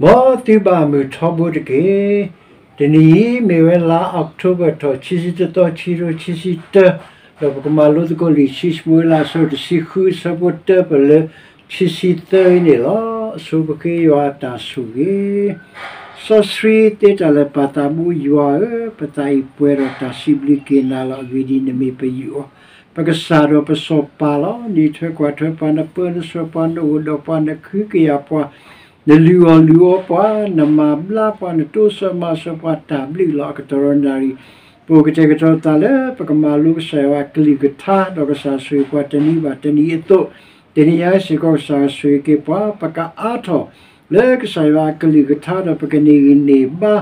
မ်သုဘၣ်မုာ်ထီဘိတက့ၢ်. တနံၤအံၤမ့ၢ်ဝဲလါအီးကထိဘၢၣ်ထီၣ် ခံဆံတသီ ခံကထိခံဆံတၢ, ဒီးပကမၤလိသကိးလံာ်ခံၡမူၤအ့လးအဆၢတဆံဃု အဆၢဖိတၢပၢၢ်လၢခံဆံသၢအံၤန့ၣ်လီၤ. အဆိပဃ့ယွၤအတၢ်ဆိၣ်ဂ့ၤ စီဆှံသ့တၢ်လၢာ်ပၢ်သးဘိယွၤဧၢ, ပသးအံၤပှဲၤဒီးတၢ်စံးဘျုးက့ၤနၤလီၤ. အဂ့ၢ်ဒ်အံၤ, နမ့ၢ်ပယုၢ်အီၤ ပကစၢ်ဒီးပစီၤပၤလီၤ. နအံးထွဲကွၢ်ထွဲပှၤ, နပၢနဆှၢပှၤ, နအိၣ်ဒီးပှၤ, နကဟုကယာ်ပှၤ, နလုၢ်အီၣ်လုၢ်အီပှၤ, နမၤဘျါပှၤ, နတိစၢၤမၤစၢၤပှၤ, တၢ်ဘျုးလီၤ. အကတီၢ်ဒီးနၣ်ရံၣ် ပအိၣ်ကတဲာ်ကတီၤသးလၢ ပကမၤလိကစၢ်ယွၤအကလုၢ်ကထါ, ဒီးကစၢ်ဆိၣ်ဂ့ၤပှၤတနံၤဘၣ်တနံၤအသိး, တနံၤအံၤစ့ၢ်ကီး ကစၢ်ဆိၣ်ဂ့ၤက့ၤပှၤ, ပကအါထီၣ်လၢကစၢ်ယွၤအကလုၢ်ကထါ, ဒီးပကန့ၢ်ဂံၢ်န့ၢ်ဘါ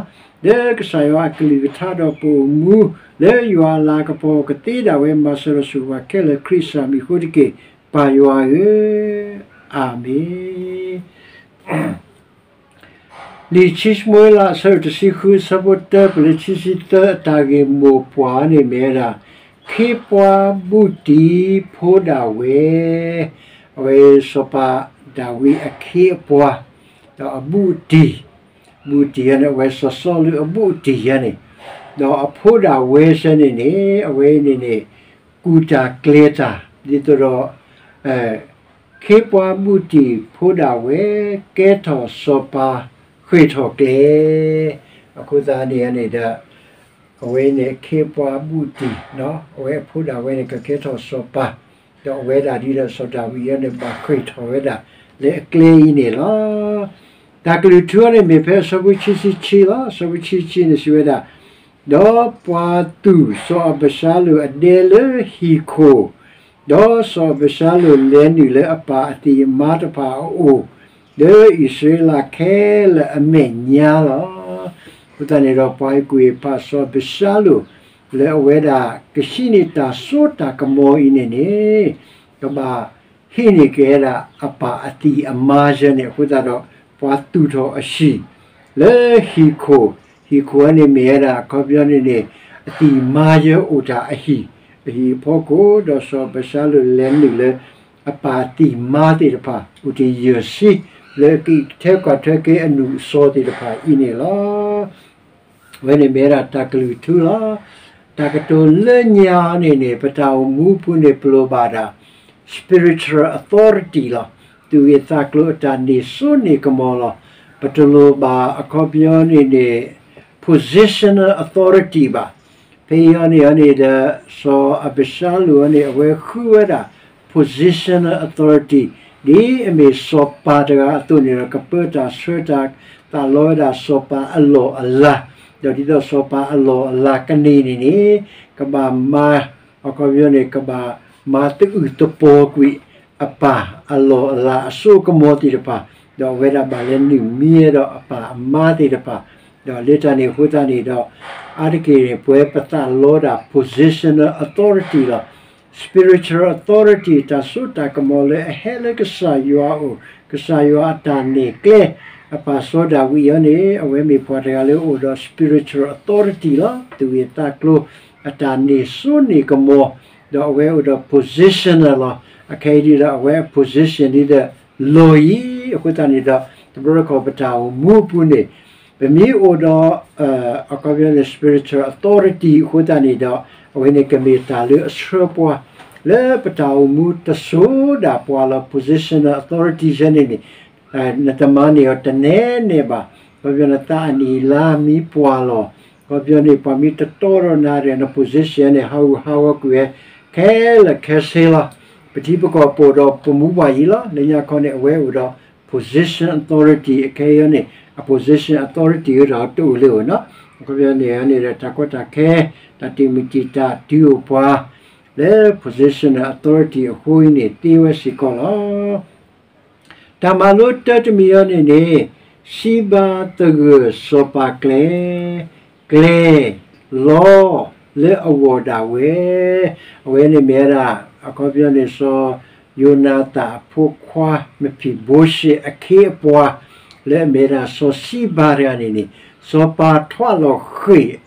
လၢကစၢ်ယွၤအကလုၢ်ကထါဒီးပအိၣ်မူ လၢယွၤအလၤကပီၤကသ့ဒၣ်ဝဲ မၤစၢၤဒီးဆိၣ်ဂ့ၤပှၤခဲလၢာ် ခရံာ်စၢ်မံၤအဃိတက့ၢ်, ပၢ်ယွၤဧၢ, အၤမ့ၣ်. လံာ်ခံၡမူၤအ့လး အဆၢတဆံဃု အဆၢဖိတၢပၢၢ်လၢခံဆံသၢ အတၢ်ဂ့ၢ်မိၢ်ပှၢ်န့ၣ်မ့ၢ်ဝဲဒၣ် ခ့ပှၤဘူၣ်တံၢ်ဖိဒၣ်ဝဲ, အဝဲစီၤပၤဒၤဝံးအခ့အပှၤ, ဒီးအဘူၣ်တံၢ်, ဘူၣ်တံၢ်ယၤန့ၣ် အဝဲစီၤစီလူးအဘူၣ်တံၢ်ယၤန့ၣ်, ဒီးအဖိဒၣ်ဝဲစဲန့ၣ်န့ၣ် အဝဲန့ၣ်န့ၣ် ကူၣ်တၢ်ကျဲၤတၢ် ဒ်သိးဒီး ခ့ပှၤဘူၣ်တံၢ်ဖိဒၣ်ဝဲ ကဲထီၣ်စီၤပၤဃ့ၢ်ထီၣ်ကျဲ, အဃိသတးန့ၣ်န့ၣ်ဒီး အဝဲန့ၣ်ခ့ပှၤဘူၣ်တံၢ်, အဝဲအဖိဒၣ်ဝဲန့ၣ် ကကဲထီၣ်စီၤပၤ, ဒီးအဝဲဒၣ်ဒ်ဒီးစီၤဒၤဝံးအံၤန့ၣ် ဘၣ်ဃ့ၢ်ထီၣ်ဝဲဒၣ်လၢအကျဲအံၤန့ၣ်လီၤ. တၢ်ကလုၢ်ထူအံၤန့ၣ်မ့ၢ်ဖဲအဆၢဖိခံဆံခံလီၤ. အဆၢဖိခံဆံခံန့ၣ်စံးဝဲဒၣ်, ဒီးပှၤသူၣ်စီၤအၤဘၡါလိၣ်အဒဲလၢဟံၣ်ခိၣ်, ဒီးစီၤအၤဘၡါလိၣ်လဲၤနုာ်လၢအပၢ်အသံၣ်အမါတဖၣ်အအိၣ်, လၢအံၣ်စရ့လးခဲလၢာ်အမဲာ်ညါလီၤ. အဃိသတးန့ၣ်ဒီး ပှၤဟ့ၣ်ကူၣ်ဟ့ၣ်ဖးစီၤအၤဘၡါလိၣ် လၢအဝဲဒၣ်ကဟံးန့ၢ်တၢ်စိတၢ်ကမီၤအံၤန့ၣ်န့ၣ် ကဘၣ်ဟံးန့ၢ်က့ၤဝဲဒၣ်အပၢ်အသံၣ်အမါယဲန့ၣ် အဃိသတးဒီး ပှၤသူၣ်ထီၣ်အဟံၣ် လၢဟံၣ်ခိၣ်, ဟံၣ်ခိၣ်အံၤန့ၣ်မ့ၢ်ဝဲဒၣ် အခီပညီန့ၣ်န့ၣ် အသံၣ်မါယဲအိၣ်တၢ်အဟံၣ်, အဟံၣ်အဖီခိၣ် ဒီးစီၤအၤဘၡါလိၣ်လဲၤနုာ်လၢ အပၢ်သံၣ်မါသ့ၣ်တဖၣ် အိၣ်တယဲၢ်ဆံ လၢအက့ၤထဲကွၢ်ထွဲက့ၤအနုာ်အစီသ့ၣ်တဖၣ်အံၤန့ၣ်လီၤ. အဝဲန့ၣ်မ့ၢ်ဝဲဒၣ်တၢ်ကလုၢ်ထူလီၤ. တၢ်ကတိၤလၢညါန့ၣ်န့ၣ် ပတၢ်အိၣ်မူပူၤန့ၣ် ပလိၣ်ဘၣ်ဒၣ် spiritual authority လီၤ. သူၣ်ဂ့ၢ်သးကျိၤအတၢ်န့ၢ်စိန့ၢ်ကမီၤလီၤ. ပတလိၣ်ဘၣ်အခီပညီန့ၣ်န့ၣ် positional authority ဘၣ်. ဖဲအံၤန့ၣ်န့ၣ်ဒီး စီၤအၤဘၡါလိၣ်န့ၣ် အဝဲဃုဝဲဒၣ် positional authority ဒ်အမ့ၢ်စီၤပၤတဂၤအသိးန့ၣ်ဒီး ကပၢတၢ်ဆှၢတၢ်သးလီဝဲဒၣ်စီၤပၤအလီၢ်အလၤ, ဒီးဒ်သိးစီၤပၤအလီၢ်အလၤကန့ၢ်န့ၣ်န့ၣ် ကဘၣ်မၤ အခီပညီန့ၣ် ကဘၣ်မၤသအုးသပှီၤကွံာ်အပၢ်အလီၢ်အလၤအစိအကမီၤသ့ၣ်တဖၣ်, ဒီးအဝဲဒၣ်ဘၣ်လဲၤနုာ်မံဒီးအပၢ်အမါသ့ၣ်တဖၣ်, ဒီးလၢတၢ်န့ၣ်အဃိသတးန့ၣ်ဒီး အါတက့ၢ်န့ၣ် ပဝဲပသးလီဒၣ် positional authority လီၤ. Spiritual authority တၢ်စိတၢ်ကမီၤလၢအဟဲလၢကစၢ်ယွၤအအိၣ်, ကစၢ်ယွၤအတၢ်နဲၣ်ကျဲ, အပၢ်စီၤဒၤဝံးအံၤန့ၣ် အဝဲမ့ၢ်ပှၤတဂၤလၢအိၣ်ဒီး spiritual authority လီၤ. သူၣ်ဂ့ၢ်သးကျိၤ အတၢ်န့ၢ်စိန့ၢ်ကမီၤ, ဒီးအဝဲအိၣ်ဒီး positional လီၤ. အခဲအံၤဒ်ဒီး အဝဲအ position ဒ်ဒီး လီၢ်အံၤ, အဃိသတးန့ၣ်ဒီး တဘျီတခီၣ်ပတၢ်အိၣ်မူအပူၤန့ၣ် ပမ့ၢ်အိၣ်ဒီး အခီပညီန့ၣ် spiritual authority အဃိသတးန့ၣ်ဒီး အဝဲန့ၣ်ကမ့ၢ်တၢ်လၢအဆှၢပှၤ လၢပတၢ်အိၣ်မူတစိၤဒၣ်ပှၤလီၤ. Positional authority ယဲန့ၣ်န့ၣ် နတမၤန့ၢ်အီၤတနဲၣ်နဲၣ်ဘၣ်. အခီပညီန့ၣ် သးအနံၣ်အလါမံပှၢ်လီၤ. အခီပညီန့ၣ် ပှၤမ့ၢ်တတီဒီးနၤဒီး န position န့ၣ် ဟးဂူာ်ဟးဂီၤကွံာ်ဝဲ ခဲလၢာ်ခဲဆ့လီၤ. ပထံပကီၢ်ပအိၣ်ဒီးပမူပှၢ်အံၤလီၤ. လၢညါခီန့ၣ် အဝဲအိၣ်ဒီး position authority အခဲအံၤန့ၣ် အ position authority အတအိၣ်လၢၤဘၣ်နီၤ. အခီပညီန့ၣ်န့ၣ်ဒီး တၢ်ကီတၢ်ခဲ တၢ်တံာ်မုၢ်တံာ်တာ်တုၤအိၣ်ပှၤ လၢ position authority အဃိအံၤန့ၣ် သ့ဝဲစ့ၢ်ကီးလီၤ. တၢ်မၤလိတၢတမံၤအံၤန့ၣ်န့ၣ် စံးဘါသဂၢၢ်စီၤပၤကျဲ, ကျဲ, လီ, လၢအဂီၢ်ဒၣ်ဝဲ, အဝဲန့ၣ်မ့ၢ်ဝဲဒၣ် အခီပညီန့ၣ် စီၤယိၤနၤသၣ်အဖိခွါ မဖံဘိၡ့အခ့အပှၤ လၢအမ့ၢ်ဝဲဒၣ်စီၤစံးဘါတဂၤန့ၣ်န့ၣ် စီၤပၤထွးလီၤဃ့ၢ်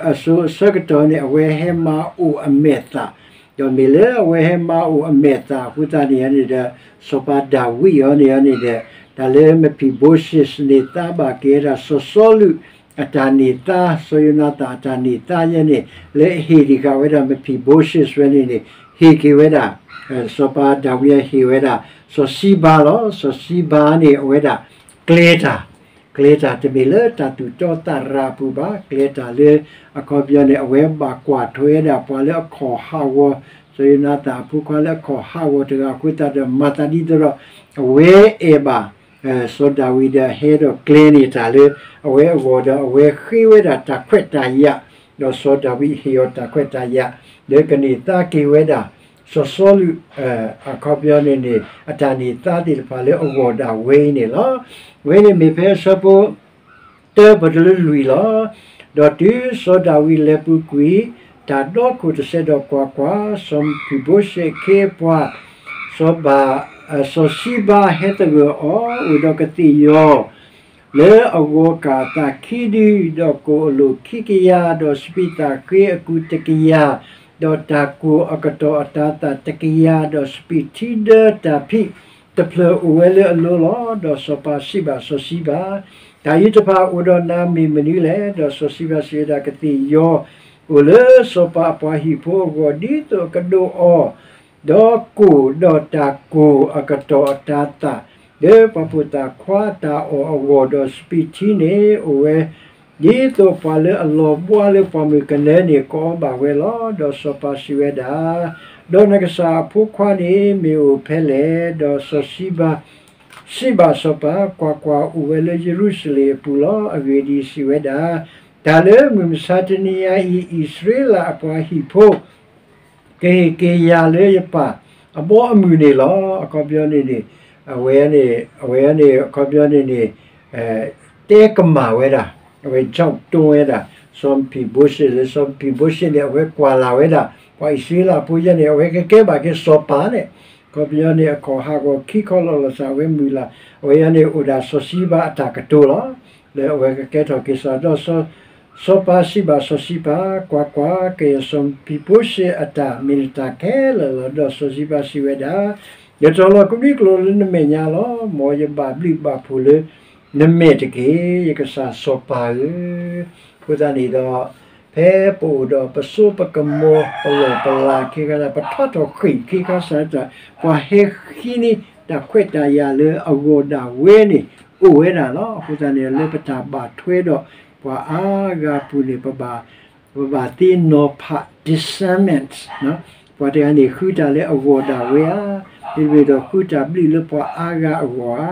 အစိၤအဆၢကတီၢ်န့ၣ် အဝဲဟဲမၤအိၣ်အမဲာ်သၣ် ဒီးမ့ၢ်လၢအဝဲဟဲမၤအိၣ်အမဲာ်သၣ်အဃိသတးန့ၣ်န့ၣ်ဒီး စီၤပၤဒၤဝံးအံၤန့ၣ်န့ၣ်ဒီး တၢ်လၢမ့ၢ်ဖံဘိၡ့န့ၢ်သါဘၣ်က့ၤဝဲဒၣ် စီၤစီလူးအတၢ်န့ၢ်သါ စီၤယိၤနၤသၣ်အတၢ်န့ၢ်သါယဲန့ၣ် လၢအဟ့ၣ်ဒံးဃာ်ဝဲဒၣ်မ့ၢ်ဖံဘိၡ့ဝဲန့ၣ်န့ၣ် ဟ့ၣ်က့ၤဝဲဒၣ် စီၤပၤဒၤဝံးအဟ့ၣ်ဝဲဒၣ် စီၤစံဘါလီၤ. စီၤစံဘါန့ၣ် အဝဲဒၣ် ကျဲတၢ် ကျဲတၢ်တမ့ၢ်လၢတၢ်သူၣ်တီသးရၤအပူၤဘၣ်. ကျဲတၢ်လၢ အခီပညီန့ၣ် အဝဲဘၣ်ကွၢ်ထွဲဝဲဒၣ် ပှၤလၢအခီၣ်ဟးဂီၤ စီၤယိၤနၤသၣ်အဖိခွါလၢအခီၣ်ဟးဂီၤတဂၤအဃိသတးဒီး မၤသးဒ်သိးဒီး အဝဲအဲၣ်ဘၣ် စီၤဒၤဝံးဒီးဟဲဒီးကျဲန့ၢ်တၢ်လၢ အဝဲအဂီၢ်ဒီး အဝဲဃ့ဝဲဒၣ်တၢ်ခွဲးတၢ်ယာ် ဒီးစီၤဒၤဝံးဟ့ၣ်အီၤတၢ်ခွဲးတၢ်ယာ် လၢကန့ၢ်သါက့ၤဝဲဒၣ် စီၤစီလူး အခီပညီန့ၣ်န့ၣ် အတၢ်န့ၢ်သါသ့ၣ်တဖၣ်လၢအဂီၢ်ဒၣ်ဝဲအံၤန့ၣ်လီၤ. ဝဲန့ၣ်မ့ၢ်ဖဲအဆၢဖိ တၢပတလၢလွံၢ်လီၤ. ဒီးတုၤစီၤဒၤဝံးလဲၤပူၤကွံာ် တၢ်ဒီခိၣ်တစဲးဒီး ကွၢ်ကွၢ်, စီၤမဖံဘိၡ့အခ့အပှၤ စီၤဘၣ် စီၤစံဘါဟဲသဂၢၢ်အီၤ အိၣ်ဒီးကသ့ၣ်ယီၤ လၢအဂီၤကၢ်အသးခံဒု, ဒီးကိၣ်အလိၣ်ခံကယၤ, ဒီးစပံးသၣ်ဃ့အကုၢ်တကယၤ, ဒီးတၢ်ကိၢ်အကတီၢ်အတၤသၣ်တကယၤ, ဒီးစပံးထံဒၢတၢ်ဖံး တဖျၢၣ်အိၣ်ဝဲလၢအလိၤလီၤ. ဒီးစီၤပၤစံးဘၣ်စီၤစံဘါ, တၢ်အံၤတဖၣ်အိၣ်ဒီးနၤမ့ၢ်မနုၤလဲၣ်. ဒီးစီၤစံဘါစံးဝဲဒၣ်, ကသ့ၣ်ယီၤအိၣ်လၢစီၤပၤအပှၤဟံၣ်ဖိအဂီၢ် ဒ်သိးအကဒိးအီၤ, ဒီးကိၣ်ဒီးတၢ်ကိၢ်အကတီၢ်အတၤသၣ် လၢပှၤဖိသၣ်ခွါအတၢ်အီၣ်အဂီၢ်, ဒီးစပံးထံန့ၣ်အိၣ်ဝဲ ဒ်သိးပှၤလၢအလီၤဘှါလၢပှၢ်မုၢ်ကနၢန့ၣ် ကအီဘၣ်ဝဲလီၤ. ဒီးစီၤပၤစံးဝဲဒၣ်, ဒီးနကစၢ်အဖိခွါန့ၣ်မ့ၢ်အိၣ်ဖဲလဲၣ်. ဒီးစီၤစံဘါ စံးဘၣ်စီၤပၤ, ကွၢ်ကွၢ်, အိၣ်ဝဲလၢယရူၤၡလ့ၣ်အပူၤလီၤ. အဂ့ၢ်ဒ်အံၤ, စံးဝဲဒၣ်, တၢ်လၢမုၢ်မဆါတနံၤညါအံၤ အံၣ်စရ့လးအပှၤဟံၣ်ဖိ ကဟ့ၣ်က့ၤယၤလၢယပၢ်အဘီအမုၢ်န့ၣ်လီၤ. အခီပညီန့ၣ်န့ၣ် အဝဲန့ၣ် အဝဲန့ၣ် အခီပညီန့ၣ်န့ၣ် တဲကမၣ်ဝဲဒၣ်, အဝဲကၠီၣ်တိဝဲဒၣ် စီၤမဖံဘိၡ့ လၢစီၤမဖံဘိၡ့န့ၣ် အဝဲကွၢ်လၢ်ဝဲဒၣ် ပှၤအံၣ်စရ့လးဖိယဲန့ၣ် အဝဲကကဲဘၣ်က့ၤစီၤပၤန့ၣ်, အခီပညီန့ၣ် အခီၣ်ဟးဂီၤခံခီလီၤလီၤစၢ် အဝဲမုၢ်လၢ် အဝဲယဲန့ၣ် အိၣ်ဒၣ်စီၤစံဘါအတၢ်ကတိၤလီၤ. လၢအဝဲကကဲထီၣ်က့ၤစီၤ ဒီး စီၤပၤစံးဘၣ်စီၤစံဘါ, ကွၢ်ကွၢ်, ကယဲၢ်စီၤမဖံဘိၡ့အတၢ်မ့ၢ်နတၢ်ခဲလၢာ်လီၤ. ဒီးစီၤစံဘါစံးဝဲဒၣ်, ယတီၤလီၤကဘျံးကျိာ်လၢနမဲာ်ညါလီၤ. မ်ယဘၣ်ဘျုးဘၣ်ဖှိၣ်လၢနမဲာ်တက့ၢ်, ယကစၢ်စီၤပၤဧၢ. အဃိသတးန့ၣ်ဒီး ဖဲပအိၣ်ဒီးပစိပကမီၤ ပလီၢ်ပလၤခ့ခါဆၢ ပထွးထီၣ်ဃ့ၢ်ခ့ခါဆၢတၢ် ပှၤဟဲဃ့န့ၢ်တၢ်ခွဲးတၢ်ယာ်လၢအဂီၢ်ဒၣ်ဝဲန့ၣ် အိၣ်ဝဲဒၣ်လီၤ. အဃိသတးန့ၣ် လၢပတၢ်ဘၣ်ထွဲဒီးပှၤအါဂၤအပူၤန့ၣ် ပဘၣ် ပဘၣ်သ့နီၤဖး discernment ပှၤတဂၤန့ၣ် ဃုတၢ်လၢအဂီၢ်ဒၣ်ဝဲဧါ, မ့တမ့ၢ်ဒီးဃုတၢ်ဘျုးလၢပှၤအါဂၤအဂီၢ်ဧါ.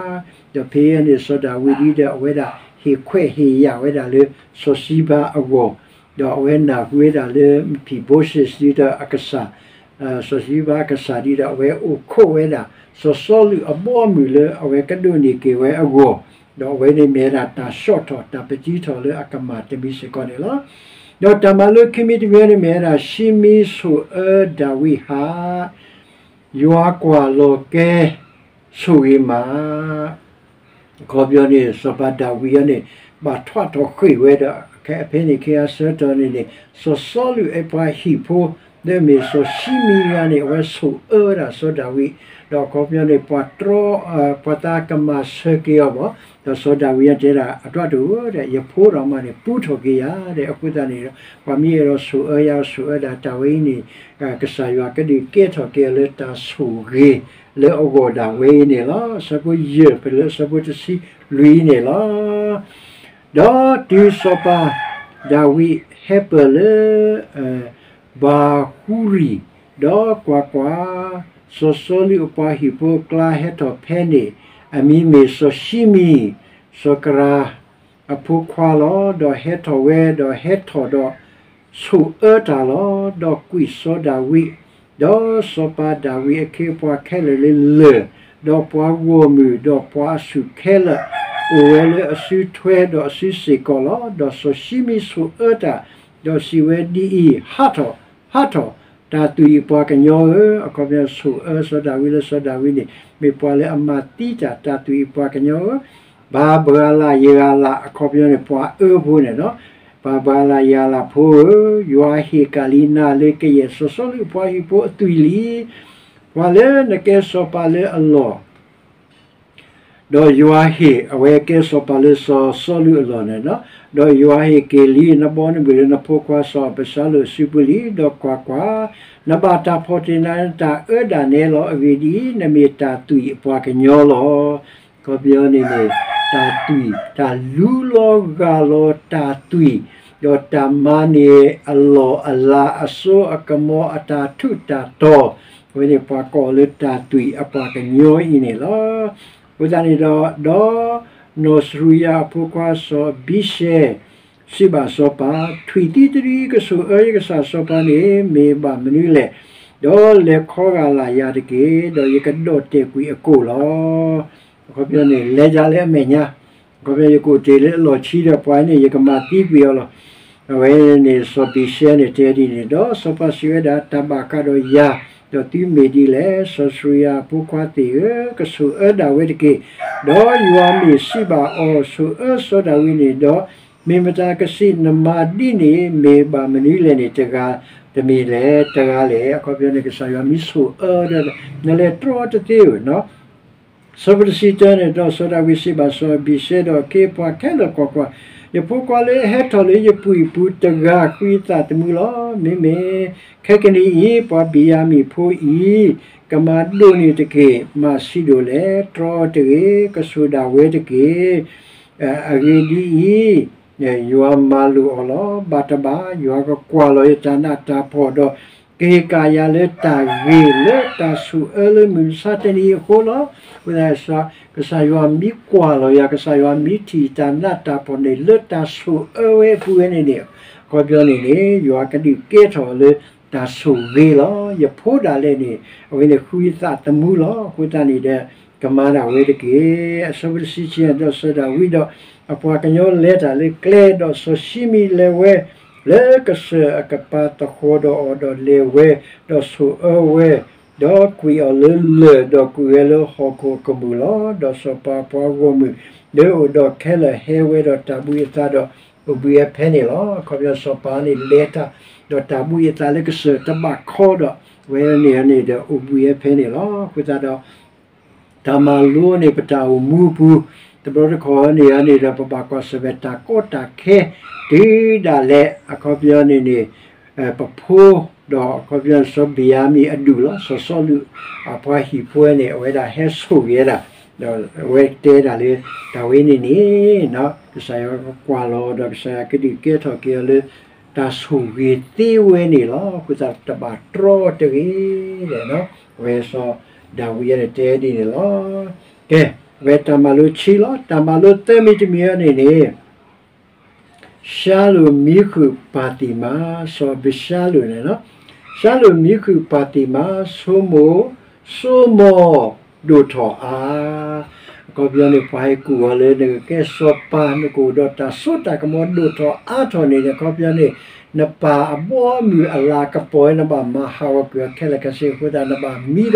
ဒီးဖဲအံၤန့ၣ် စီၤဒၤဝံးဒ်ဒီး အဝဲဒၣ်ဟ့ၣ်ခွဲးဟ့ၣ်ယာ်ဝဲဒၣ်လၢ စီၤစံဘါအဂီၢ်, ဒီးအဝဲနၢ်ဟူဝဲဒၣ်လၢ မဖံဘိၡ့ဒ်ဒီးအကစၢ် စီၤစံဘါအကစၢ်ဒ်ဒီး အဝဲအိၣ်ခိးဝဲဒၣ် စီၤစီလူးအဘီအမုၢ်လၢအဝဲကဒိးန့ၢ်က့ၤဝဲအဂီၢ်, ဒီးအဝဲန့ၣ်မ့ၢ်ဝဲဒၣ်တၢ်ဆီၣ်ထီၣ်တၢ်ပတံထီၣ်လၢအကမၣ်တမံၤစ့ၢ်ကီးန့ၣ်လီၤ. ဒီးတၢ်မၤလိခံမံၤတမံၤန့ၣ်မ့ၢ်ဝဲဒၣ် ၡံမံဆိၣ်အၢဒၤဝံးဟး ယွၤကွၢ်လီၤကဲဆိၣ်ဂ့ၤမး အခီပညီန့ၣ် စီၤပၤဒၤဝံးအံၤန့ၣ် ဘၣ်ထွးထီၣ်ဃ့ၢ်ဝဲဒီး ဖဲန့ၣ်ခ့အဆၢကတီၢ်န့ၣ်န့ၣ် စီၤစီလူးအပှၤဟံၣ်ဖိ လၢအမ့ၢ်စီၤၡံမံတဂၤန့ၣ် အဝဲဆိၣ်အၢဝဲဒၣ်စီၤဒၤဝံး, ဒီးအခီပညီန့ၣ် ပှၤတြီ ပှၤသးကမၤစၢၤက့ၤအီၤဘၣ်, ဒီးစီၤဒၤဝံးအံၤတဲဒၣ် အတၢ်တအိၣ်ဒီး ယဖိဒီးမါန့ၣ် ပူထီၣ်က့ၤယၤဒီး အဃိသတးန့ၣ်ဒီး ပှၤမ့ၢ်အဲၣ်ဒိးဆိၣ်အၢယၤ ဆိၣ်အၢဒၣ်တၢ်ဝဲအံၤန့ၣ် ကစၢ်ယွၤကဒုးကဲထီၣ်က့ၤအီၤလၢတၢ်ဆိၣ်ဂ့ၤလၢအဂီၢ်ဒၣ်ဝဲအံၤန့ၣ်လီၤ. အဆၢဖိယဲၢ် ပလၢအဆၢဖိတဆံလွံၢ်န့ၣ်လီၤ. ဒီးတုၤစီၤပၤဒၤဝံးဟဲပၢၢ်လၢ ဘၤဟူရံၣ်, ဒီးကွၢ်ကွၢ်, စီၤစီလူးအပှၤဟံၣ်ဖိအကျါဟဲထီၣ်ဖဲန့ၣ်, အမံၤမ့ၢ်စီၤၡံမံ, စီၤကရၤ အဖိခွါလီၤ. ဒီးဟဲထီၣ်ဝဲ, ဒီးဟဲထီၣ်ဒီးဆိၣ်အၢတၢ်လီၤ. ဒီးကွံာ်စီၤဒၤဝံး, ဒီးစီၤပၤဒၤဝံးအခ့အပှၤခဲလၢာ်လၢလၢၢ်, ဒီးပှၤဂီၢ်မုၢ်, ဒီးပှၤအဆူၣ်ခဲလၢာ်, အိၣ်ဝဲလၢအစုထွဲဒီးအစုစ့ၢ်ကီးလီၤ. ဒီးစီၤၡံမံဆိၣ်အၢတၢ်, ဒီးစံးဝဲဒ်အံၤ, ဟးထီၣ်, ဟးထီၣ်, တၢ်သူၣ်အံၣ်ပှၤကညီဧၢ, အခီပညီဆိၣ်အၢစီၤဒၤဝံးလၢစီၤဒၤဝံးန့ၣ် မ့ၢ်ပှၤလၢအမၤသံတၢ် တၢ်သူၣ်အံၣ်ပှၤကညီဧၢ, ဘၣ်ဘှါလၢ်ယဂၤလၢ် အခီပညီန့ၣ် ပှၤအၢဖိန့ၣ်ဒီး ပှၤဘၤလယၤလးဖိဧၢ, ယွၤဟ့ၣ်ကၤလံနၤလၢကယဲၢ်စီၤစီလူးအပှၤဟံၣ်ဖိအသွံၣ်လံ. ပှၤလၢနကဲစီၤပၤလၢအလီၢ် ဒီးယွၤဟ့ၣ် အဝဲကဲစီၤပၤလၢစီၤစီလူးအလီၢ်န့ၣ်လီၤ. ဒီးယွၤဟ့ၣ်က့ၤလံနဘီနမုၢ်လၢနဖိခွါစီၤအၤဘၡါလိၣ်အစုပူၤလံ. ဒီးကွၢ်ကွၢ်, နဘၣ်တၢ်ဖီၣ်တ့ၢ်နၤ နတၢ်အၢဒၣ်နဲလီၤ. အဂ့ၢ်ဒ်အံၤ, နမ့ၢ်တၢ်သွံၣ်အပှၤကညီလီၤ. အခီပညီန့ၣ်န့ၣ် တၢ်သွံၣ်, တၢ်လူလီၤဂၢ်လီၤတၢ်သွံၣ်, ဒီးတၢ်မၤန့ၢ်အလီၢ်အလၤအစိအကမီၤအတၢ်ထူးတၢ်တီၤ, အဝဲန့ၣ်ပှၤကိးလၢတၢ်သွံၣ်အပှၤကညီအံၤန့ၣ်လီၤ. အဃိသတးန့ၣ်ဒီး, ဒီးနီၢ်စရူၤယၤအဖိခွါစီၤအဘံၤၡဲ စံးဘၣ်စီၤပၤ, ထွံၣ်သံတဒုအံၤကဆိၣ်အၢယကစၢ်စီၤပၤန့ၣ် မ့ၢ်ဘၣ်မနုၤလဲၣ်. ဒီးလဲၤခီဂာ်လၢ်ယၤတက့ၢ်, ဒီးယကဒီၣ်တဲာ်ကွံာ်အကိၣ်လီၤ. အခီပညီန့ၣ် လဲၤဒၣ်လၢအမဲာ်ညါ, အခီပညီ ယကအိၣ်တ့ၢ်လၢအလီၢ်ခံဒီးပှၤန့ၣ် ယကမၤသံကွံာ်အီၤလီၤ. အဝဲန့ၣ် စီၤဘံၤၡဲန့ၣ်တဲဒ်န့ၣ်, ဒီးစီၤပၤစံးဝဲဒၣ်, တၢ်ဘၣ်ဃးဒီးယၤ, ဒီးသုမ့ၢ်ဒ်လဲၣ်, စီၤစရူၤယၤအဖိခွါသ့ၣ်ဧၢ, ကဆိၣ်အၢဒၣ်ဝဲတက့ၢ်. ဒီးယွၤမ့ၢ်စံးဘၣ်အီၤ, ဆိၣ်အၢစီၤဒၤဝံးန့ၣ်ဒီး, မ့ၢ်မတၤကစံးနမၤဒ်န့ၣ်, မ့ၢ်ဘၣ်မနုၤလဲၣ်န့ၣ် တဂၤတမံၤလဲၣ်, တဂၤလဲၣ်. အခီပညီန့ၣ် ကစၢ်ယွၤမ့ၢ်ဆိၣ်အၢဒီး နလဲၤတြီတသ့ဧၢနီၤ. ဆၢဖိတဆံတၢန့ၣ်, ဒီးစီၤဒၤဝံးစံးဘၣ်စီၤအဘံၤၡဲဒီးအခ့အပှၤခဲလၢာ်, ကွၢ်ကွၢ်, ယဖိခွါလၢအဟဲထီၣ်လၢယပူၤအံၤအပူၤတဂၤ ဃုယသးသမူလီၤ. မ့မ့ၢ်ခဲကနံၣ်အံၤ ပှၤဘ့ၣ်ယၤမံၣ်ဖိအံၤ ကမၤဒိၣ်န့ၢ်တက့ၢ်. မၤဆံးဒိၣ်လဲၣ်, တြီတဂ့ၤ, ကဆိၣ်ဒၣ်ဝဲတက့ၢ်. အဂ့ၢ်ဒ်အံၤ, ယွၤမၤလိာ်အီၤလီၤ. ဘၣ်တဘၣ် ယွၤကကွၢ်လီၤယတၢ်နးတၢ်ဖှီၣ်ဒီး ကဟ့ၣ်ကၣ်ယၤလၢတၢ်ဂ့ၤလၢတၢ်ဆိၣ်အၢလၢမုၢ်မဆါတနံၤအံၤအဃိလီၤ. အဃိသတး ကစၢ်ယွၤမ့ၢ်ကွၢ်လီၤယၤ, ကစၢ်ယွၤမ့ၢ်ထံၣ်တၢ်နးတၢ်ဖှီၣ်န့ၣ် လၢတၢ်ဆိၣ်အၢဝဲအပူၤဝဲန့ၣ်န့ၣ်, အခီပညီန့ၣ်န့ၣ် ယွၤကဒုးကဲထီၣ်လၢတၢ်ဆိၣ်ဂ့ၤလီၤ. ယဖိဒၣ်လဲာ်န့ၣ် အဝဲန့ၣ်ဃုယသးသမူလီၤ. အဃိသတးန့ၣ်ဒီး ကမၤဒၣ်ဝဲတက့ၢ်. အဆၢဖိတဆံခံ, ဒီးစီၤဒၤဝံးဒီးအပှၤကညီလဲၤတၢ်လၢကျဲ, ဒီးစီၤၡံမံလဲၤဝဲလၢကစၢၢ်အကပၤသဃီၤဒီးအီၤ, ဒီးလဲၤဝဲ, ဒီးဆိၣ်အၢဝဲ, ဒီးကွံာ်အီၤလၢလၢၢ်, ဒီးကွံာ်ဝဲလၢဟီၣ်ခိၣ်အကမူၣ်လီၤ. ဒီးစီၤပၤအပှၤဂီၢ်မုၢ်လၢအအိၣ်ဒီးခဲလၢာ်ဟဲဝဲဒီးတၢ်ဘှံးအသးဒီး အိၣ်ဘှံးဝဲဖဲန့ၣ်လီၤ. အခီပညီစီၤပၤန့ၣ်လဲၤတၢ်, ဒီးတၢ်ဘှံးအသးလၢကစၢၢ်တဘၣ်ခီဒီး ဝဲန့ၣ်န့ၣ်ဒီးအိၣ်ဘှံးဝဲဖဲန့ၣ်လီၤ. အဃိသတးဒီး တၢ်မၤလိန့ၣ် ပတၢ်အိၣ်မူပူၤ, တဘျီတခီၣ်န့ၣ်န့ၣ်ဒီး ပဘၣ်ကွၢ်ဆၢၣ်မဲာ်တၢ်ကီတၢ်ခဲ တုၤဒၣ်လဲာ် အခီပညီန့ၣ်န့ၣ် ပဖိ ဒီးအခီပညီစီၤဘ့ၣ်ယၤမံၣ်အဒူၣ်လီၤ. စီၤစီလူးအပှၤဟံၣ်ဖိန့ၣ် အဝဲဒၣ်ဟဲဆိၣ်ဂ့ၤဝဲဒၣ်, ဒီးအဝဲတဲဒၣ်လၢ တၢ်ဝဲန့ၣ်န့ၣ် ကစၢ်ယွၤကကွၢ်လီၤ ဒီးကစၢ်ယွၤကဒုးကဲထီၣ်က့ၤအီၤလၢ တၢ်ဆိၣ်ဂ့ၤသ့ဝဲန့ၣ်လီၤ. အဃိသတးတဘၣ်တြီတဂ့ၤ အဝဲစီၤဒၤဝံးန့ၣ်တဲဒ်န့ၣ်လီၤ. ကဲ, အဝဲတၢ်မၤလိခံလီၤ. တၢ်မၤလိသၢမံၤတမံၤအံၤန့ၣ်န့ၣ် ၡါလိာ်မံဃုာ်ပၢ်သံၣ်မါ, စီၤအၤဘၡါလိာ်န့ၣ်လီၤ. ၡါလိာ်မံဃုာ်ပၢ်သံၣ်မါ, ဆိကမိၣ်, စိကမီၤဒိၣ်ထီၣ်အါ. အခီပညီန့ၣ် ပှၤဟဲကူၣ်အီၤလၢနကကဲစီၤပၤ နကအိၣ်ဒီးတၢ်စိတၢ်ကမီၤဒိၣ်ထီၣ်အါထီၣ်န့ၣ် အခီပညီန့ၣ် နပၢ်အဘီအမုၢ်အလၤကပီၤဝဲ နဘၣ်မၤဟးဂီၤကွံာ်အီၤခဲလၢာ်ခဲဆ့အဃိသတး နဘၣ်မံဒီး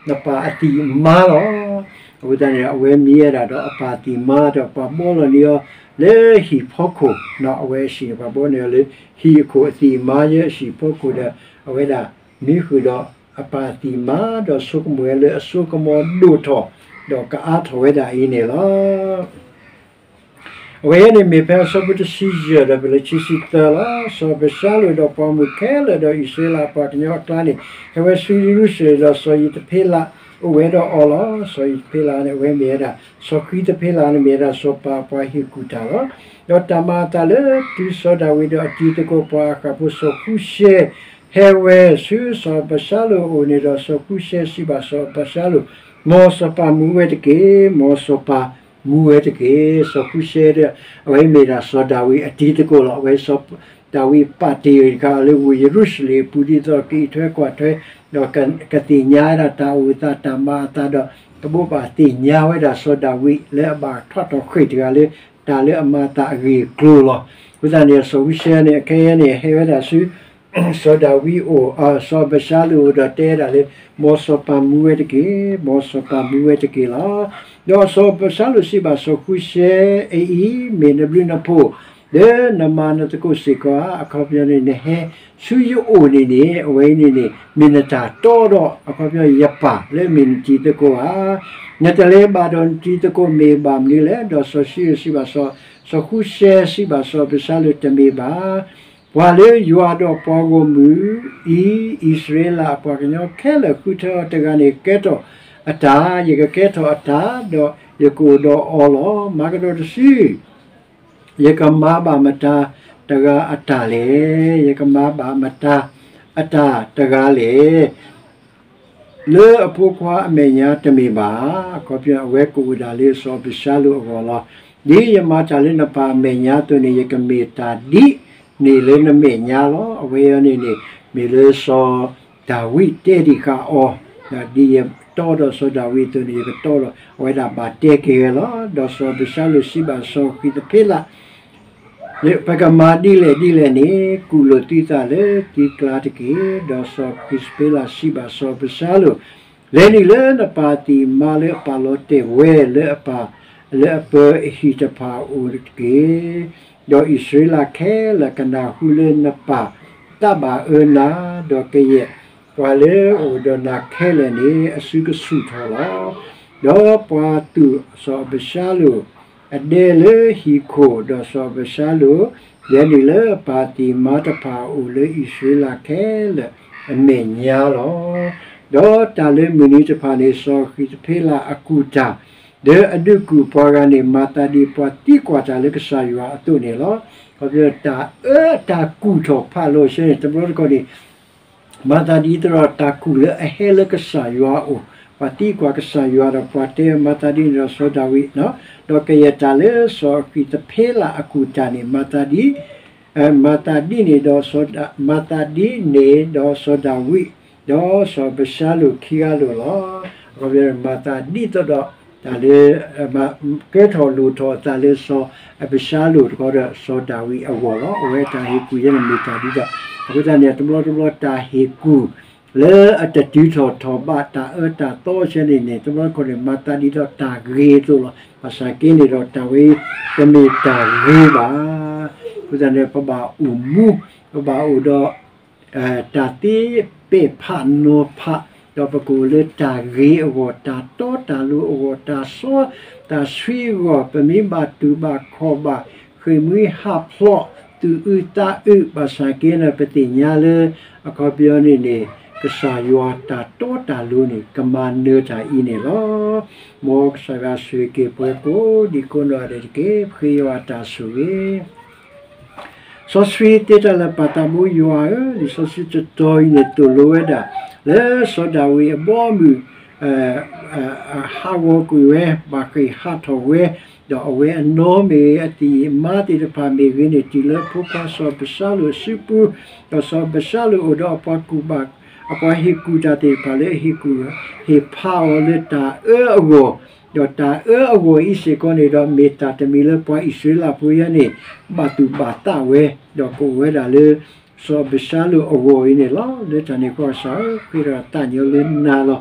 နပၢ်အသံၣ်အမါလီၤ. အဃိသတးန့ၣ် အဝဲမံဝဲဒၣ်ဒီးအပၢ်သံၣ်မါဒီး ပှၤဘီလီၤန့ၢ်အီၤလၢဟံၣ်ဖီခိၣ်, အဝဲအဟံၣ်န့ၣ် ပှၤဘီန့ၢ်အီၤလၢဟံၣ်အခိၣ် အသံၣ်အမါယဲအဟံၣ်ဖီခိၣ်ဒီး အဝဲဒၣ်မံဃုာ်ဒီးအပၢ်အသံၣ်မါ ဒီးဆိကမိၣ်ဝဲလၢအစိကမီၤဒိၣ်ထီၣ် ဒီးကအါထီၣ်ဝဲဒၣ်အံၤန့ၣ်လီၤ. အဝဲအံၤန့ၣ်မ့ၢ်ဖဲအဆၢဖိတဆံယဲၢ်ဒီးဖဲလၢခံဆံသၢလီၤ. စီၤအၤဘၡါလိာ်ဒီးပှၤမုၣ်ခဲလၢာ်ဒီးအံၣ်စရ့လးအပှၤကညီအကျါန့ၣ် ဟဲဝဲဆူယရူၤၡလ့ၣ်ဒီးစီၤယံးတဖ့လးအိၣ်ဝဲဒီးအီၤလီၤ. စီၤယံးတဖ့လးန့ၣ် အဝဲမ့ၢ်ဝဲဒၣ် စီၤဃံတဖ့လးန့ၣ်မ့ၢ်ဝဲဒၣ်စီၤပၤအပှၤဟ့ၣ်ကူၣ်တၢ်လီၤ. ဒီးတၢ်မၤအသးလၢတုၤစီၤဒၤဝံးဒီးအတံၤသကိးပှၤအဃၣ်ဖိစီၤဃူရှဲ ဟဲဝဲဆူစီၤအၤဘၡါလိာ်အအိၣ်န့ၣ်ဒီး စီၤဃူရှဲစံးဘၣ်စီၤအၤဘၡါလိာ်, မ်စီၤပၤမူဝဲတက့ၢ်, မ်စီၤပၤမူဝဲတက့ၢ်. စီၤဃူရှဲဒီး အဝဲမ့ၢ်ဒၣ်စီၤဒၤဝံးအတံၤသကိးလီၤ. အဝဲစီၤဒၤဝံးပာ်တ့ၢ်တခါလၢဝ့ၢ်ယရူၤၡလ့ၣ်အပူၤ ဒ်သိးကအံးထွဲကွၢ်ထွဲ ဒီးကသ့ၣ်ညါဝဲဒၣ်တၢ်အိၣ်အသးတၢ်မၤအသးဒီး ကဘိးဘၣ်သ့ၣ်ညါဝဲဒၣ်စီၤဒၤဝံးလၢအဘၣ်ထွးထီၣ်ဃ့ၢ်တဂၤလၢ တၢ်လၢအမၤအသးအဂ့ၢ်အကျိၤလီၤ. အဃိသတးန့ၣ် စီၤဃူရှဲန့ၣ် အခဲအံၤန့ၣ် ဟဲဝဲဒၣ်ဆူ စီၤဒၤဝံးအအိၣ်, စီၤအၤဘၡါလိာ်အအိၣ်ဒီးတဲဒၣ်လၢ မ်စီၤပၤမူဝဲတက့ၢ်, မ်စီၤပၤမူဝဲတက့ၢ်လီၤ. ဒီးစီၤအၤဘၡါလိာ်စံးဘၣ်စီၤဃူရှဲ, အအံၤမ့ၢ်နဘျုးနဖှိၣ် လၢနမၤနသကိးစ့ၢ်ကီးဧါ, အခီပညီန့ၣ် နဟဲဆူယအိၣ်န့ၣ်န့ၣ် အဝဲအံၤန့ၣ်န့ၣ် မ့ၢ်နတၢ်တီဒီး အခီပညီယပၢ်လၢမ့ၢ်နတံၤသကိးဧါ. နတလဲၤဘၣ်ဒီးနတံၤသကိးမ့ၢ်ဘၣ်မနုၤလဲၣ်. ဒီးစီၤၡံရိၣ်စံးဘၣ်စီၤ, စီၤဃူၡဲစံးဘၣ်စီၤအဘၡါလိၣ်, တမ့ၢ်ဘၣ်. ပှၤလၢယွၤဒီးပှၤဂီၢ်မုၢ်အံၤ, အံၣ်စရ့လးအပှၤကညီခဲလၢာ် ဃုထၢအီၤတဂၤန့ၣ် ကဲထီၣ်အတၢ်, ယကကဲထီၣ်အတၢ်, ဒီးယကအိၣ်ဒီးအီၤလီၤ. မၤကဒီးတစု ယကမၤဘၣ်မတၤတဂၤအတၢ်လဲၣ်. ယကမၤဘၣ်မတၤအတၢ်တဂၤလဲၣ်. လၢအဖိခွါအမဲာ်ညါတမ့ၢ်ဘၣ်. အခီပညီ အဝဲကအိၣ်ဒၣ်လၢစီၤအဘၡါလိၣ်အဂီၢ်လီၤ. ဒ်ယမၤတၢ်လၢနပၢ်အမဲာ်ညါအသိးန့ၣ် ယကမ့ၢ်တၢ်ဒ်န့ၣ်လၢနမဲာ်ညါလီၤ. အဝဲအံၤန့ၣ်န့ၣ် မ့ၢ်လၢစီၤဒၤဝံးတဲဒံးဃာ်အီၤ, ဒ်ယတီဒီးစီၤဒၤဝံးအသိးန့ၣ် ယကတီဒီး အဝဲဒၣ်ဘၣ်တဲက့ၤဝဲလီၤ. ဒီးစီၤအဘၡါလိၣ်စံးဘၣ်စီၤဃံးသဖ့လး, ပကမၤဒ်လဲၣ်ဒ်လဲၣ်န့ၣ် ကူၣ်လိာ်သုသးလၢသုကျါတက့ၢ်. ဒီးစီၤဃံးသဖ့လးစံးဘၣ်စီၤအဘၡါလိၣ်, လဲၤနုာ်လၢနပၢ်သံၣ်မါလၢအပာ်လီၤတဲာ်ဝဲလၢအပၢ်, လၢအပၢအဟံၣ်တဖၣ်အအိၣ်တက့ၢ်. ဒီးအံၣ်စရ့လးခဲလၢာ်ကနၢ်ဟူလၢနပၢ်တၢ်ဘၣ်အၢနၤ, ဒီးကယဲၢ်ပှၤလၢအအိၣ်ဒီးနၤခဲလၢာ်န့ၣ် အစုကဆူၣ်ထီၣ်လီၤ. ဒီးပှၤသူၣ်စီၤအဘၡါလိၣ် အဒဲလၢဟံၣ်ခိၣ်, ဒီးစီၤအဘၡါလိၣ် လဲၤနုာ်လၢအပၢ်သံၣ်မါတဖၣ်အအိၣ်လၢအံၣ်စရ့လးခဲလၢာ်အမဲာ်ညါလီၤ. ဒီးတၢ်လၢမုၢ်နံၤတဖၣ်န့ၣ် စီၤဃံးသဖ့လးအကူၣ်တၢ်, ဒီးအဒုးကူၣ်ပှၤဂၤန့ၣ် မၤသးဒ်ပှၤသံကွၢ်တၢ်လၢကစၢ်ယွၤအသိးန့ၣ်လီၤ. ခီဖျိတၢ်အၢတၢ်ကူၣ်ထီၣ်ဖးလီၤဆဲန့ၣ် တဘျီတခီၣ်န့ၣ် မၤသးဒ်သိးဒီးတၢ်ကူၣ်လၢအဟဲလၢကစၢ်ယွၤအအိၣ်, ပှၤသံကွၢ်ကစၢ်ယွၤဒီးပှၤတဲမၤသးဒ်န့ၣ်ဒီးစီၤဒၤဝံး, ဒီးကယဲၢ်တၢ်လၢစီၤဃံးသဖ့လးအကူၣ်တၢ်န့ၣ် မၤသးဒ် မၤသးဒ်န့ၣ်ဒီးစီၤ, မၤသးဒ်န့ၣ်ဒီးစီၤဒၤဝံး, ဒီးစီၤအဘၡါလိၣ်ခံဂၤလိာ်လီၤ. အခီပညီမၤသးဒ်သိးဒီး တၢ်လၢ ကဲထီၣ်လိၣ်ထီၣ်အသးလၢစီၤအဘၡါလိၣ်တခီဒီးစီၤဒၤဝံးအဂီၢ်လီၤ. အဝဲတၢ်ဟ့ၣ်ကူၣ်ယဲန့ၣ်မ့ၢ်တၢ်ဒ်ဒီး အဃိသတးန့ၣ် တဘျီတဘျီတၢ်ဟ့ၣ်ကူၣ် လၢအတတုၤထီၣ်ထီၣ်ဘးတၢ်အၢတၢ်သီဆဲန့ၣ်န့ၣ် တဘျီတခီၣ်န့ၣ် မၤသးဒ်သိးတၢ်ဂ့ၤအသိးလီၤ. ဘၣ်ဆၣ်က့န့ၣ်ဒီးတၢ်ဝဲအံၤ တမ့ၢ်တၢ်ဂ့ၤဘၣ်. အဃိသတးန့ၣ် ပဘၣ်အိၣ်မူ, ပဘၣ်အိၣ်ဒီး တၢ်သ့ပဲာ်ဖးနီၤဖး, ဒီးပကအိၣ်လၢတၢ်ဂ့ၤအဂီၢ်, တၢ်တီတၢ်လိၤအဂီၢ်, တၢ်စီတၢ်ဆှံအဂီၢ်, ပမ့ၢ်ဘၣ်တူၢ်ဘၣ်ခီၣ်ဘၣ်ဃ့ၢ်မှံဟးဖျိး သူၣ်အုးသးအုး ဘၣ်ဆၣ်က့န့ၣ် ပသ့ၣ်ညါလၢ အခီပညီန့ၣ်န့ၣ် ကစၢ်ယွၤတၢ်တီတၢ်လိၤန့ၣ် ကမၤနၢၤတၢ်အံၤန့ၣ်လီၤ. မ်ကစၢ်ယွၤဆိၣ်ဂ့ၤက့ၤပှၤကိးဒံးကိးနီၢ်ဂၤဒဲးတက့ၢ်. ပဃ့ယွၤအတၢ်ဆိၣ်ဂ့ၤ စီဆှံသ့တၢ်လၢာ်ပာ်သးဘိယွၤဧၢ, လံာ်စီဆှံတတီၤအံၤန့ၣ်သိၣ်လိဝဲဒၣ် လၢစီၤဒၤဝံးအဘီအမုၢ် ဟးဂီၤကွံာ်ဝဲ ဘၣ်ဃ့ၢ်ဟးထီၣ်ဝဲ, ဒီးအဝဲအနီၢ်မ့ၢ်ဂ့ၤ အသံၣ်အမါသ့ၣ်တဖၣ်မ့ၢ်ဂ့ၤန့ၣ် တုၤလၢဖိခွါစီၤအဘၡါလိၣ်အစုပူၤ, ဒီးစီၤအဘၡါလိၣ်အိၣ်ဒီးအပှၤကူၣ်ဘၣ်, အပှၤဟ့ၣ်ကူၣ်တၢ်သ့ၣ်တဖၣ်လၢအဟ့ၣ်ကူၣ်ဟ့ၣ်ဖးအီၤလၢတၢ်အၢအဂီၢ်, ဒီးတၢ်အၢအဂီၢ်အံၤစ့ၢ်ကီးန့ၣ်ဒီး မ့ၢ်တၢ်တမံၤလၢပှၤအံၣ်စရ့လးဖိယဲန့ၣ် ဘၣ်သူၣ်ဘၣ်သးဝဲ, ဒီးကအိၣ်ဝဲဒၣ်လၢ စီၤအဘၡါလိၣ်အဂီၢ်အံၤန့ၣ်လီၤ. လၢတၢ်န့ၣ်အဃိ ကစၢ်ဧၢ, ဃ့တၢ်သးညီလၢနၤလီၤ.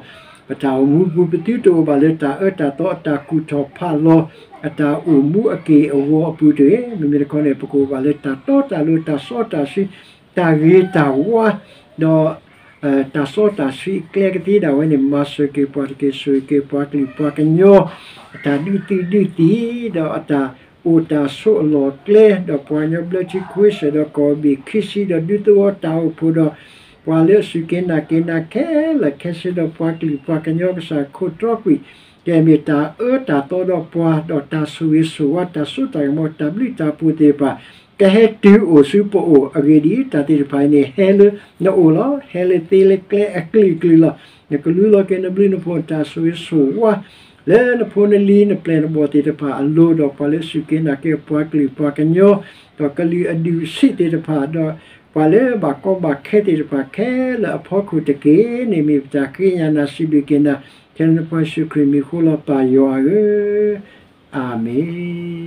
ပတၢ်အိၣ်မူပူၤ ပသုတအိၣ်ဘၣ်လၢတၢ်အၢတၢ်သီ အတၢ်ကူၣ်ထီၣ်ဖးလီၤ အတၢ်အိၣ်မူအက့ၢ်အဂီၤအပူၤတဂ့ၤ. မ့မ့ၢ်တခီန့ၣ် ပကအိၣ်ဘၣ်လၢတၢ်တီတၢ်လိၤ တၢ်စီတၢ်ဆှံ တၢ်ဂ့ၤတၢ်ဝါ ဒီး တၢ်စီတၢ်ဆှံအကျဲကသ့ဒၣ်ဝဲန့ၣ် မၤစၢၤက့ၤပှၤတက့ၢ်. ဆိၣ်ဂ့ၤက့ၤပှၤကလုာ်ပှၤကညီ အတၢ်ဒုးသံဒုးသံ ဒီးအတၢ်အိၣ်တၢ်ဆိးအလီၢ်အကျဲ ဒီးပှၤကညီဘျၢထံခွ့စၢၣ် ဒီးကီၢ်ဘ့ၣ်ခံဆံ ဒီးဒူသဝီတၢ်အိၣ်ဖှိၣ် ဒီးပှၤလၢအစူၢ်က့ၤနာ်က့ၤနၤခဲလၢာ်ခဲဆ့ ဒီးပှၤကလုာ်ပှၤကညီ ကစၢ်ခိးတြီကွံာ် ကဲမ့ၢ်တၢ်အၢတၢ်သီဒီးပှၤ ဒီးတၢ်ဆိၣ်ဂ့ၤဆိၣ်ဝါ တၢ်စိတၢ်ကမီၤ တၢ်ဘျုးတၢ်ဖှိၣ်သ့ၣ်တဖၣ် ကဟဲတုၤအိၣ်ဆူပအိၣ်အဂ့ၢ်ဒ်အံၤ, တၢ်သ့ၣ်တဖၣ်အံၤန့ၣ် ဟဲလၢနအိၣ်လီၤ. ဟဲလၢသ့လၢကျဲအကလုာ်ကလုာ်လီၤ. နကလူလီၤက့ၤနဘျုးနဖှိၣ် နတၢ်ဆိၣ်ဂ့ၤဆိၣ်ဝါ လၢနဖိနလံၤနပျဲၢ်နဘီၣ်သ့ၣ်တဖၣ်အလိၤ ဒီးပှၤလၢအစူၢ်က့ၤနာ်က့ၤပှၤကလုာ်ပှၤကညီ ဒီးကလုာ်အဒုးဆံးသ့ၣ်တဖၣ် ဒီးပှၤလၢဘၣ်ကီဘၣ်ခဲသ့ၣ်တဖၣ်ခဲလၢာ်အဖီခိၣ်တက့ၢ်န့ၣ် မ့ၢ်ပတၢ်ဃ့ကညးနၤစံးဘျုးက့ၤနၤ ထဲလၢနဖိယ့ၣ်ၡူးခရံာ်မံၤဃိလီၤ ပၢ်ယွၤဧၢ, အၤမ့ၣ်.